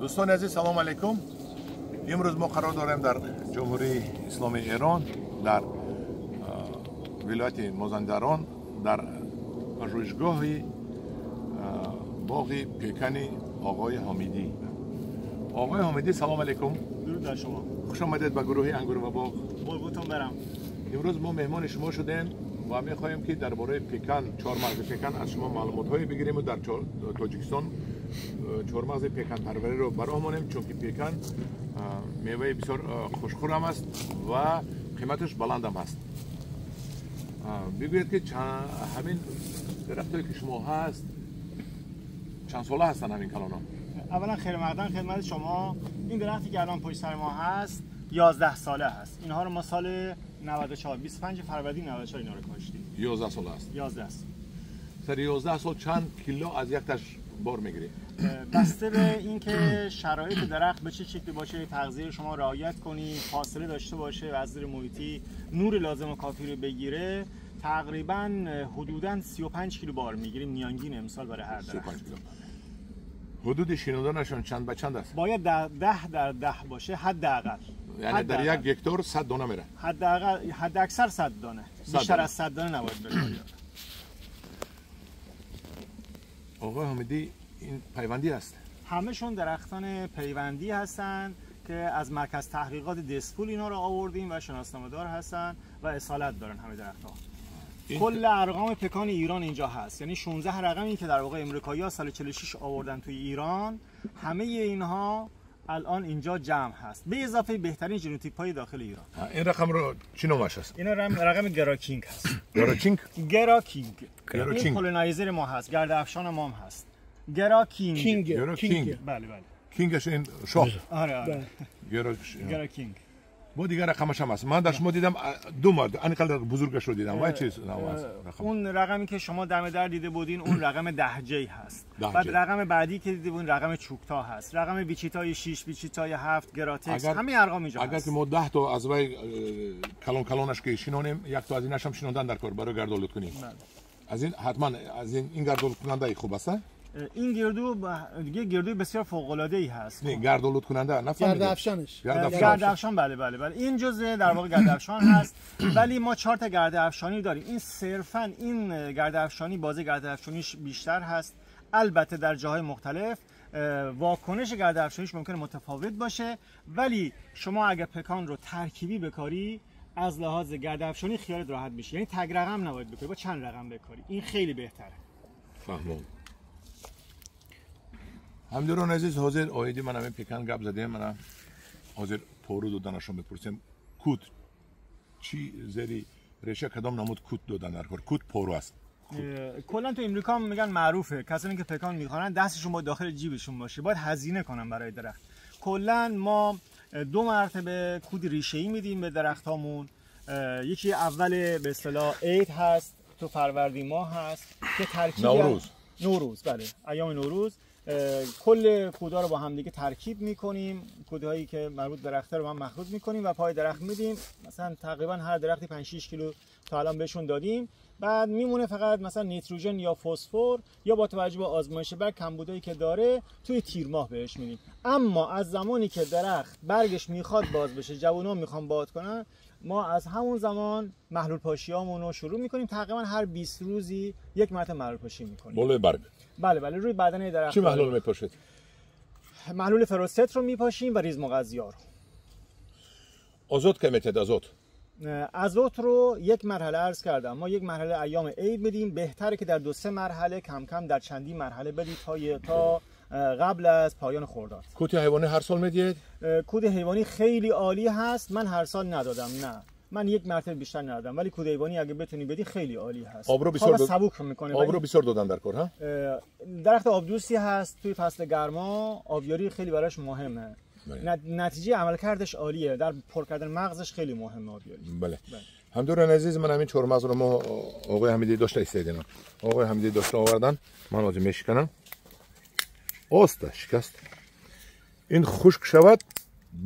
Дӯстони азиз, салом алейкум. Имрӯз мо қарор дорем дар Ҷумҳурии Исломии Эрон, дар вилояти Мозандарон, дар пажӯҳишгоҳи боғи пекани оғои Ҳомидӣ. Оғои Ҳомидӣ, салом алейкум. Дуруд бар шумо. Хуш омадед ба гурӯҳи Ангур ва боғ. Қурбонтон барам. Имрӯз мо меҳмони шумо шудем ва мехоҳем, ки дар бораи пекан, чормағзи пекан аз шумо маълумотҳое бигирем ва дар Тоҷикистон чормағзи пеканпарвариро ба роҳ монем, чунки пекан меваи бисёр хушхӯрам аст ва қиматаш баландам аст. Бигӯед, ки ҳамин дарахтое, ки шумо ҳаст, чанд сола ҳастанд ҳамин калонҳо? اولا خیر مقدم خدمت شما. این درختی که الان پشت سر ما هست 11 ساله هست. اینها رو ما سال 94، 25 فروردین 94 اینا رو کاشتیم. 11 ساله است؟ 11 است. سر 11 سال چند کیلو از یک تاش بار میگیری؟ بسته به اینکه شرایط درخت به چه شکلی باشه، تغذیه شما رعایت کنی، فاصله داشته باشه و از نظر محیطی نور لازم و کافی رو بگیره، تقریبا حدوداً 35 کیلو بار میگیریم میانگین امسال برای هر درخت. 35 کیلو. حدود شنودنشون چند به چند است؟ باید 10 در 10 باشه حداقل. یعنی در یک هکتار 100 دانه میره؟ حداقل، حد اکثر 100 دانه. بیشتر از 100 دانه نباید بره. آقای حمیدی، این پیوندی است؟ همهشون درختان پیوندی هستن که از مرکز تحقیقات دزفول اینا رو آوردیم و شناسنامه دار هستن و اصالت دارن همه درخت‌ها. کل ارقام پکان ایران اینجا هست، یعنی 16 رقمی که در واقع امریکایی‌ها سال 46 آوردن توی ایران، همه اینها الان اینجا جمع هست، به اضافه بهترین ژنوتیپ های داخل ایران. این رقم رو چی نامش هست؟ اینا رقم گراکینگ هست. گراکینگ؟ گراکینگ. گراکینگ. این pollinizer ما هست، گرده افشان ما هم هست. گراکینگ. کینگ. گراکینگ. بله. king ش این شاه. آره. گراکینگ. گراکینگ. با دیگر رقمش هم هست. من در شما دیدم دو مرد انقدر بزرگش رو دیدم. وای، چیز نام است رقم. اون رقمی که شما دم در دیده بودین، اون رقم 10 J هست. 10 بعد J. رقم بعدی که دیده بودین رقم چوکتا هست، رقم ویچیتای 6، ویچیتای 7، گراتکس، همه ارقام اینجا اگر هست. که ما 10 تا از وی کلان کلانش که شینونیم، یک تا از اینش هم شینوندن در کار برای گردآلود کنیم. بله. از این حتما از این گردآلود کننده خوب است؟ این گردو دیگه گردوی بسیار فوق العاده ای هست. نه، گردآلود کننده نفهمیدم. گرده افشانش. گرده افشان. گرده افشان، بله، این جزء در واقع گرده افشان هست، ولی ما چهار تا گرده افشانی داریم. این صرفا این گرده افشانی بازه گرده افشانیش بیشتر هست. البته در جاهای مختلف واکنش گرده افشانیش ممکنه متفاوت باشه، ولی شما اگر پکان رو ترکیبی بکاری، از لحاظ گرده افشانی خیالت راحت میشه. یعنی تک رقم نباید بکاری، با چند رقم بکاری، این خیلی بهتره. فهمم. همداران عزیز، ҳозир оиди ман ҳамин пекан гап задем. Мана ҳозир пору доданашон мепурсем. Кут чӣ, зери реша кадом намуд кут додан дар кор? Кут пору аст. کلا تو امریکا هم میگن معروفه، کسانی که پکان میخورن دستشون باید داخل جیبشون باشه، باید هزینه کنن برای درخت. کلا ما دو مرتبه کود ریشه‌ای میدیم به درخت هامون. یکی اول به اصطلاح عید هست، تو فروردین ماه هست که ترکیب نوروز. نوروز، بله، ایام نوروز. کل کودا رو با همدیگه ترکیب میکنیم، کودهایی که مربوط به درخت رو با هم مخلوط میکنیم و پای درخت میدیم. مثلا تقریبا هر درختی 5 6 کیلو تا الان بهشون دادیم. بعد میمونه فقط مثلا نیتروژن یا فسفر یا با توجه به آزمایش برگ کمبودایی که داره، توی تیر ماه بهش میدیم. اما از زمانی که درخت برگش میخواد باز بشه، جوونا میخوان باد کنن، ما از همون زمان محلول پاشیامون رو شروع میکنیم. تقریبا هر 20 روزی یک مرتبه محلول پاشی میکنیم. بالای برگ؟ بله، روی بدنه درخت. چی محلول میپاشید؟ محلول فروست رو میپاشیم و ریز مغذی رو. آزوت که میتید، آزوت؟ ازوت رو یک مرحله عرض کردم، ما یک مرحله ایام عید بدیم. بهتره که در دو سه مرحله، کم کم در چندین مرحله بدید تا قبل از پایان خرداد. کود حیوانی هر سال میدید؟ کود حیوانی خیلی عالی هست. من هر سال ندادم، نه، من یک مرتبه بیشتر ندادم، ولی کود حیوانی اگه بتونی بدی خیلی عالی هست. آب رو بسیار سبک میکنه. آب رو بسیار دادن در کار ها. درخت آبدوستی هست، توی فصل گرما آبیاری خیلی براش مهمه. بله. نتیجه عملکردش عالیه، در پر کردن مغزش خیلی مهمه آبیاری. بله. همدوران عزیز، من همین چهارمغز رو ما آقای حمیدی داشته ایستیدن، آقای حمیدی داشته آوردن. من از میشکنم، оста шикаст. Ин хушк шавад,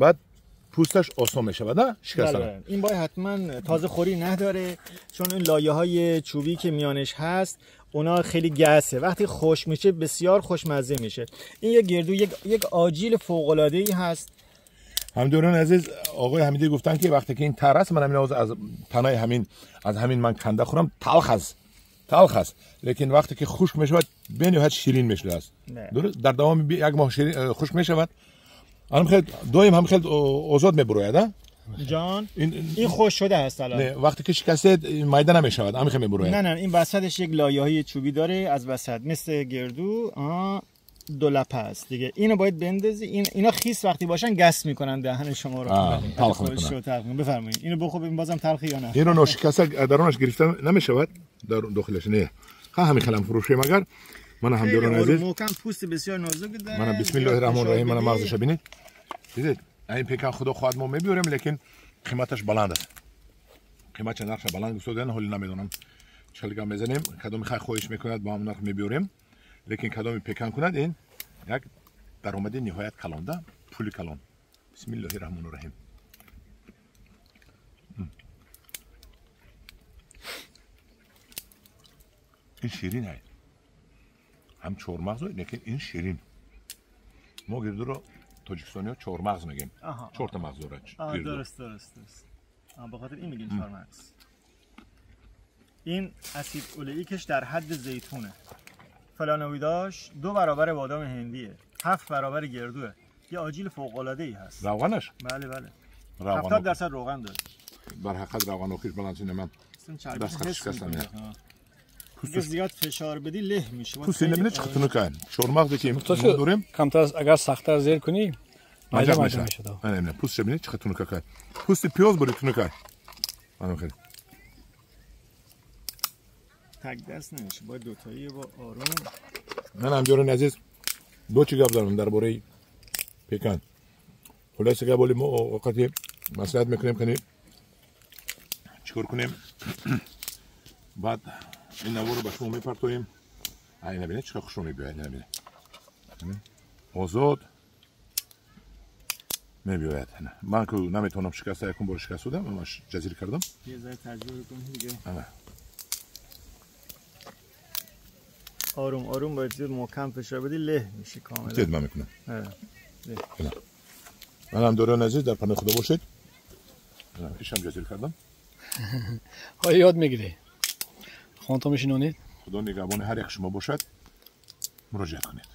баъд پوستش آسان میشه نه شکستن. این باید حتما تازه خوری نداره، چون این لایه های چوبی که میانش هست اونا خیلی گسه، وقتی خشک میشه بسیار خوشمزه میشه. این یک گردو، یک آجیل فوق العاده ای هست. همدوران عزیز، آقای حمیدی گفتن که وقتی که این تر است، من همین از تنای همین از همین من کنده خورم، تلخ است، تلخ است، لیکن وقتی که خشک میشود بنیاد شیرین میشه است. درست در دوام یک ماه شیرین خشک میشود. هم خیلی دویم هم خیلی آزاد میبروید جان. این خشک شده است الان. نه وقتی که شکسته میده نمیشود، هم خیلی میبروید. نه این وسطش یک لایه‌های چوبی داره از وسط، مثل گردو دو لپه است دیگه. اینو باید بندازی. اینا خیس وقتی باشن گس میکنن دهن شما رو، تلخ میکنن. بفرمایید اینو بخور ببین بازم تلخی یا نه. اینو نوشکسته درونش گرفته نمیشود در داخلش. نه همین خلم فروشی مگر من هم دوران عزیز محکم، پوست بسیار نازک داره. من بسم الله الرحمن الرحیم. من مغزش ببینید، دیدید این پیکان خدا خواهد ما میبریم، لیکن قیمتش بلند است. قیمتش نرخش بلند گفتن، حالا نمیدونم چلگا میزنیم کدوم خواهی خواهش میکند با هم نرخ میبریم، لیکن کدوم پیکان کند این یک درآمد نهایت کلان ده، پول کلان. بسم الله الرحمن الرحیم. این شیرین است، هم چهارمغز، لیکن این شیرین. ما گردو رو تاجیکستانی ها چهارمغز میگیم. چهار تا مغز داره. درست درست درست. به خاطر این میگیم چهارمغز. این اسید اولئیکش در حد زیتونه. فلانویداش 2 برابر بادام هندیه، 7 برابر گردوه. یه آجیل فوق العاده ای هست. روغنش؟ بله بله. 70% روغن داره. بر حقیقت روغن اوکیش بلند من دست شکستم. پوستش زیاد فشار بدی له میشه. پوست نمیده چه تنکه. چهارمغز که ما داریم کمتر اگر سخت‌تر زیر کنی مجا میشه. نه نه پوستش ببینید چه تنکه. پوست پیاز بری تنکه. من خیلی تک دست نمیشه، باید دوتایی با آروم. من هم جورن عزیز دو چی گپ دارم درباره پیکان. خلاصه گپ ولی ما وقتی مصلحت میکنیم کنیم چیکار کنیم، بعد این نوار رو به شما میپرتویم. این ببینید چقدر خوش میبیاد. این ببینید آزاد میبیاد. من که نمیتونم شکسته، یکم بار شکست بودم، من جزیره کردم. یه ذره تجربه کنید دیگه. آروم آروم باید زیاد محکم فشار بدی له میشه کاملا. جد من میکنم. من هم دوران عزیز در پناه خدا باشید. ایشم جزیره کردم. ها یاد میگیری. خانتو میشینونید. خدا نگهبان هر یک شما باشد. مراجعه کنید.